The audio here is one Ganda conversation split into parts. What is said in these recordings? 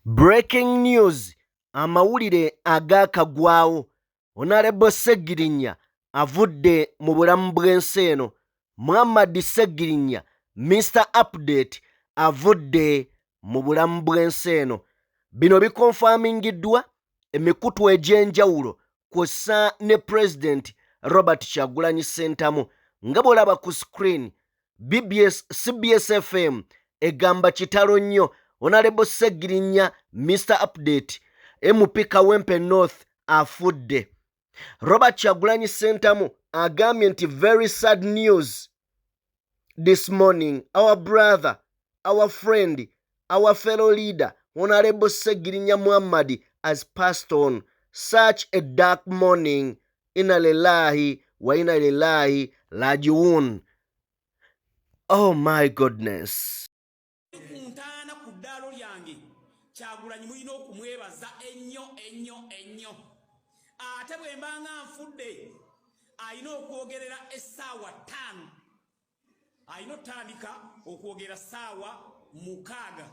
Breaking news, amawulire agaakagwawo, Honorable Ssegirinya avudde mu bulamu bw'ensi eno. Muhammad Ssegirinya, Mr Update, avudde mu bulamu bw'ensi eno. Bino bikonfamingiddwa emikutu egy'enjawulo kw'ossa ne Pulezidenti Robert Kyagulanyi Ssentamu. Nga bw'olaba ku screen, BBS, CBS FM egamba kitalo nnyo, Honorable Ssegirinya Mr Update MP Kawempe North afudde. Robert Kyagulanyi Ssentamu agambye nti very sad news this morning, our brother, our friend, our fellow leader, Honorable Ssegirinya Muhammad has passed on. Such a dark morning. Inna lillahi wa inna ilaihi rajiun. Oh my goodness. Ku ntaana ku ddaalo lyange, Kyagulanyi mulina okumwebaza ennyo ennyo ennyo. Ate bwe mbanga nfudde, alina okwogerera essaawa 5, alina otandika okwogera ssaawa 6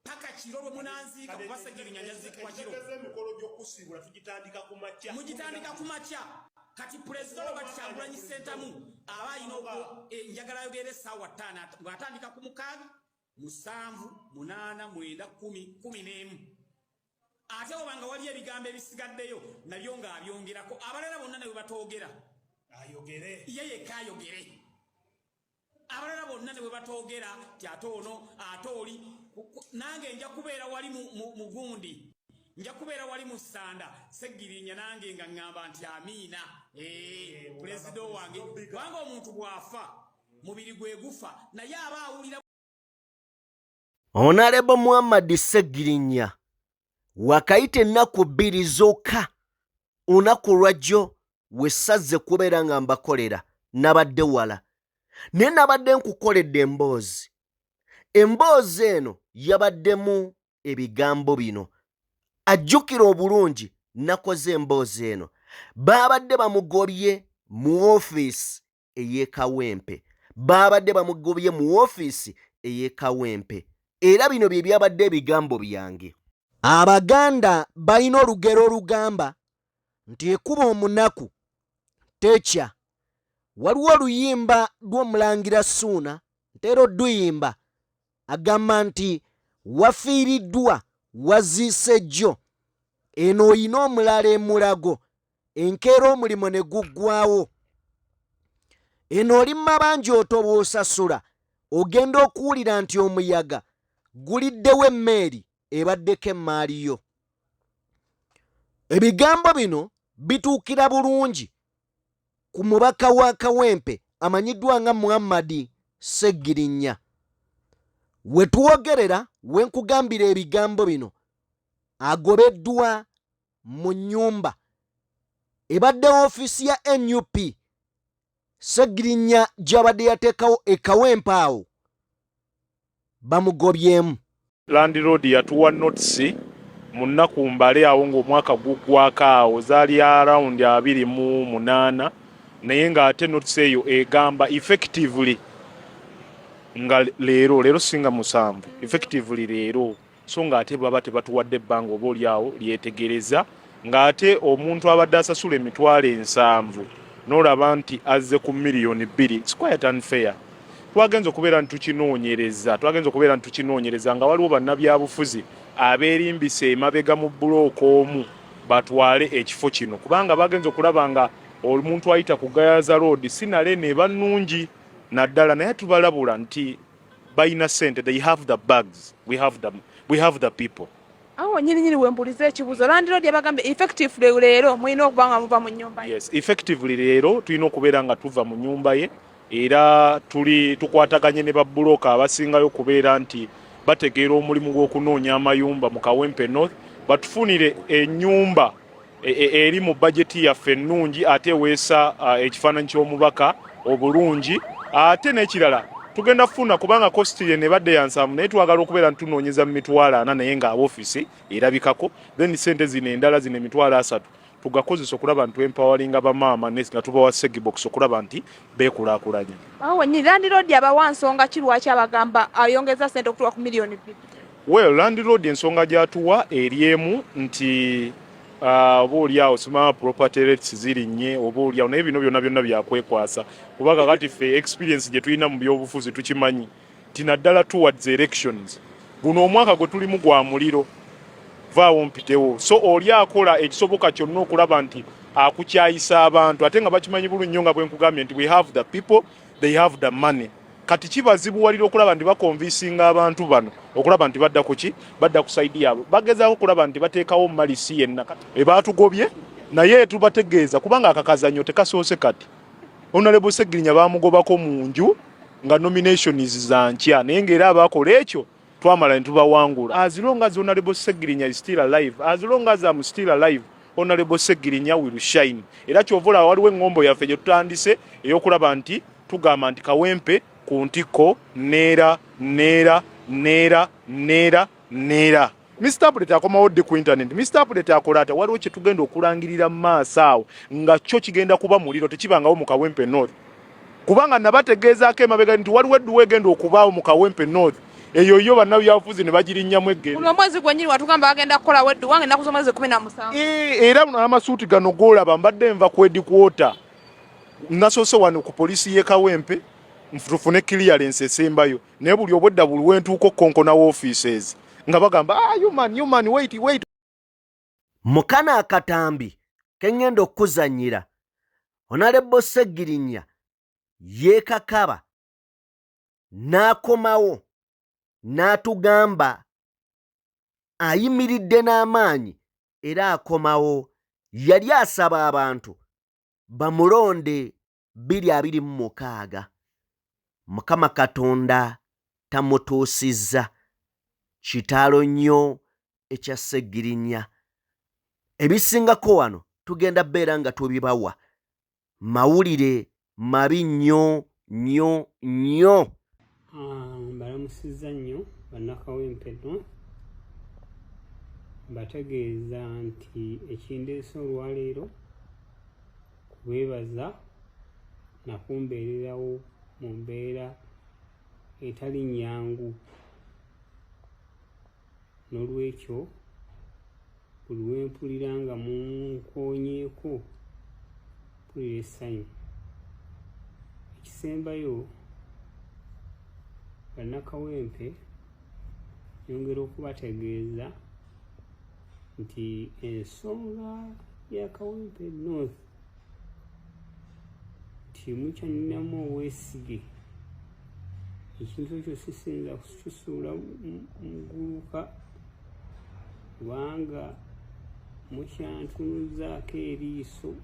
paka kiro lwe munanziika, kuba Segirinya njaziikibwa kiro. Emikolo gy'okusiibula tugitandika ku makya. Mugitandika ku makya. Kati Pulezida Robert Kyagulanyi Ssentamu aba alina njagala ayogera essaawa 5, bw'atandika ku 6, 7, 8, 9, 10, 11. Ate oba nga waliyo ebigambo ebisigaddeyo, nabyo ng'abyongerako. Abalala bonna ne bwe batoogera, ayogere. Ye yekka ayogere. Abalala bonna ne bwe batoogera ti ate ono ate oli nange nja kubeera wali mu gundi, nja kubeera wali mu ssanda Seggirinya, nange nga ŋŋamba nti amiina. Pulezida wange, kubanga omuntu bw'afa mubiri gwe gufa, naye aba awulira. Honorable Muhammad Ssegirinya wakayita ennaku 2 zokka. Olunaku lwajjo wessazze kubeera nga mbakolera, nabadde wala, naye nabadde nkukoledde emboozi. Emboozi eno yabaddemu ebigambo bino. Ajjukira obulungi, nakoze emboozi eno baabadde bamugobye mu woofiisi ey'e Kawempe, baabadde bamugobye mu woofiisi ey'e Kawempe, era bino bye byabadde ebigambo byange. Abaganda balina olugero olugamba nti ekuba omunaku tekya. Waliwo oluyimba lw'omulangira Ssuuna, ntera odduyimba, agamba nti wafiiriddwa waziise jjo, eno oyina omulala emulago, enkeera omulimu ne guggwawo, eno oli mabanja otoba osasula, ogenda okuwulira nti omuyaga guliddewo emmeeri ebaddeko emmaali yo. Ebigambo bino bituukira bulungi ku mubaka wa Kawempe amanyiddwa nga Muhammadi Ssegirinya. We twogerera, we nkugambira ebigambo bino, agobeddwa mu nnyumba ebadde woofiisi ya NUP Ssegirinya gy'abadde yateekawo e Kawempe, awo bamugobyemu. Landlord yatuwa notice mu nnaku mbale awo ng'omwaka guggwako, awo zaali around 28, naye ng'ate notice eyo egamba effectively nga leero, leero singa 7, effectively leero. So ng'ate baba tebatuwadde ebbanga oba oli awo lyetegereza, ng'ate omuntu abadde asasula 700,000 n'olaba nti azze ku miliyoni 2. It's quite unfair. Twagenza okubeera nti tukinoonyereza nga waliwo bannabyabufuzi abeerimbisa emabega mu bulooka omu batwale ekifo kino, kubanga bagenza okulaba nga omuntu ayita ku Gayaza Road si nale neba nnungi naddala. Naye tubalabula nti balina ssente, they have the bags, we have the people. Awo nyini nyini wembuliza ekibuuzo, landlord yabagambye effectively leero mulina okuba nga muva mu nnyumba ye? Yes, effectively leero tulina okubeera nga tuva mu nnyumba ye, era tuli tukwataganye ne babulooka abasingayo okubeera nti bategeera omulimu gw'okunoonya amayumba mu Kawempe North, batufunire ennyumba eri mu bajeti yaffe ennungi, ate eweesa ekifaananyi ky'omubaka obulungi. Ate n'ekirala, tugenda kufuna, kubanga cost ye nebadde ya 70, naye twagala okubeera nti tunoonyeza mu 40,000, naye nga ofiisi erabikako. Then sente zino endala zino 30,000 tugakozesa okulaba nti twempoweringa bamaama nga tubawa Ssegi box okulaba nti beekulaakulanya. Awo wennyini, landlord abawa nsonga ki lwaki abagamba ayongeza sente okutuuka ku miliyoni 2? Well, landlord ensonga gy'atuwa eri emu nti oba oli awo simama property rates zirinnye oba oli awo, naye bino byonna byonna byakwekwasa, kuba kakati ffe experience gye tulina mu byobufuzi tukimanyi nti naddala towards elections, guno omwaka gwe tulimu gwa muliro, vaawo mpitewo. So oli akola ekisoboka kyonna okulaba nti akukyayisa abantu, ate nga bakimanyi bulungi nnyo nga bwe nkugambye nti we have the people, they have the money. Kati kibazibuwalira okulaba nti bakonvisinga abantu bano okulaba nti badda kuki, badda ku side yaabwe. Bagezaako okulaba nti bateekawo malisi yenna ebaatugobye, naye tubategeeza kubanga akakazanyo tekasoose. Kati Honorable Segirinya bamugobako mu nju nga nominations za nkya, naye ng'era abakola ekyo twamala ne tubawangula. As long as Honorable Segirinya is still alive, as long as I'm still alive, Honorable Segirinya will shine. Era kyova olaba waliwo eŋŋombo yaffe gye tutandise ey'okulaba nti tugamba nti Kawempe ku ntikko neera neera neera neera neera. Mr Update akomawo ddi ku internet? Mr Update akola ata? Waliwo kye tugenda okulangirira mu maaso awo nga kyo kigenda kuba muliro, tekibangawo mu Kawempe North, kubanga nabategeezaako emabega nti waliwo edduwa egenda okubaawo mu Kawempe North. Eyo yo bannabyabufuzi ne bagirinnyamu eggendo. Guno omwezi gwennyini watugamba bagenda kukolawo edduwa nga ennaku z'omwezi 17. Era n'amasuuti gano g'olaba, mbadde nva ku headquarter, nasoose wano ku poliisi y'e Kawempe tufune clearance esembayo, naye buli obwedda buli wentuuka okukonkona offices nga bagamba, "Ah, you man, you man, wait, wait." Mu kano akatambi ke ŋŋenda okukuzannyira, Honorable Segirinya yeekakaba n'akomawo n'atugamba ayimiridde n'amaanyi era akomawo. Yali asaba abantu bamulonde 2026, Mukama Katonda tamutuusizza. Kitaalo nnyo ekya Segirinya. Ebisingako wano tugenda beera nga tubibawa. Mawulire mabi nnyo nnyo nnyo. Mbalamusizza nnyo Bannakawempe North. Mbategeeza nti ekindeese olwaleero kubeebaza nakumbeererawo mu mbeera etali nnyangu. N'olwekyo buli lwe mpulira nga munkoonyeeko, mpulira essanyu. Ekisembayo, Bannakawempe, nyongera okubategeeza nti ensonga ya Kawempe North nti mukyaninamu obwesige, ekintu ekyo sisinza kukisuula muguluka, kubanga mukyantunuzaako eriiso.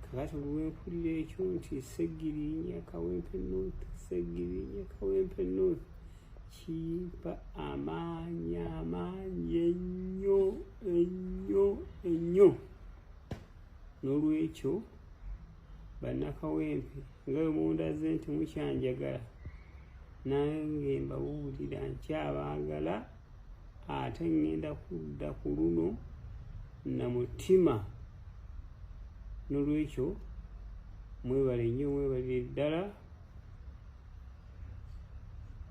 Kakati olwempulira ekyo nti Segirinya Kawempe North, Segirinya Kawempe North, kimpa amaanyi, amaanyi ennyo ennyo ennyo. N'olwekyo Bannakawempe, nga bwe mundaze nti mukyanjagala, nange mbabuulira nkyabaagala, ate ŋŋenda kudda ku luno na mutima. N'olwekyo mwebale nnyo, mwebalire ddala.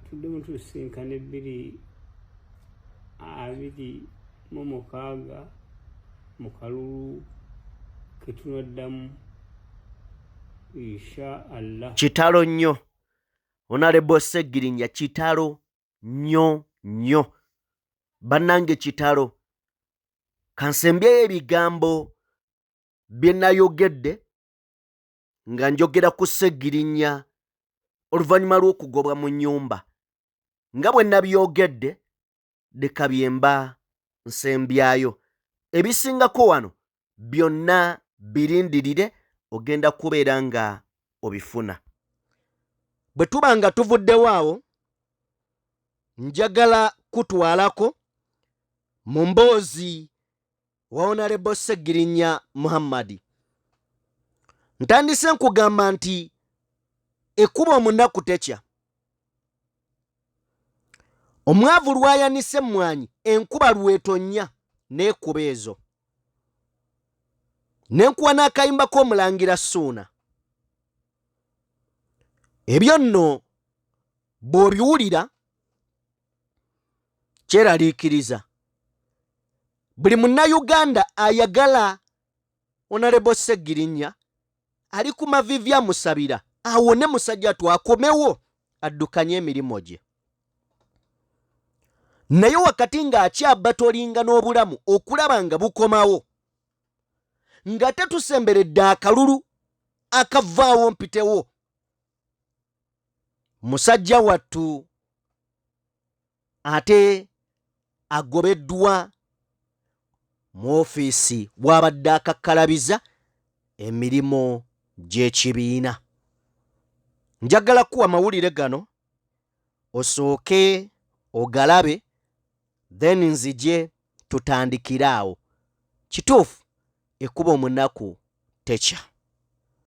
Tuddemu tusisinkana 2026 mu kalulu ke tunaddamu, insha Allah. Kitalo nnyo, Honorable Segirinya, kitalo nnyo nnyo bannange, kitalo. Kansembyeyo ebigambo bye nayogedde nga njogera ku Segirinya oluvannyuma lw'okugobwa mu nnyumba. Nga bwe nabyogedde, leka byemba nsembyayo. Ebisingako wano byonna birindirire, ogenda kubeera nga obifuna. Bwe tuba nga tuvuddewo awo, njagala kutwalako mu mboozi wa Honorable Segirinya Muhammadi. Ntandise nkugamba nti ekuba omunaku tekya, omwavu lwayanise emmwanyi, enkuba lwetonnya n'ekuba ezo. Nenkuwa n'akayimba k'omulangira Ssuuna. Ebyo nno bw'obiwulira. Kyeraliikiriza buli Munnayuganda ayagala Honorable Ssegirinya ali ku mavivi amusabira awone musajja twakomewo addukanye emirimu gye, naye wakati ng'akyabatolinga n'obulamu okulaba nga bukomawo, nga tetusemberedde akalulu akavaawo mpitewo, musajja wattu ate agobeddwa mu ofiisi bw'abadde akakkalabiza emirimu gy'ekibiina. Njagala kuwa mawulire gano osooke ogalabe, then nzije tutandikire awo. Kituufu, ekuba omunaku tekya.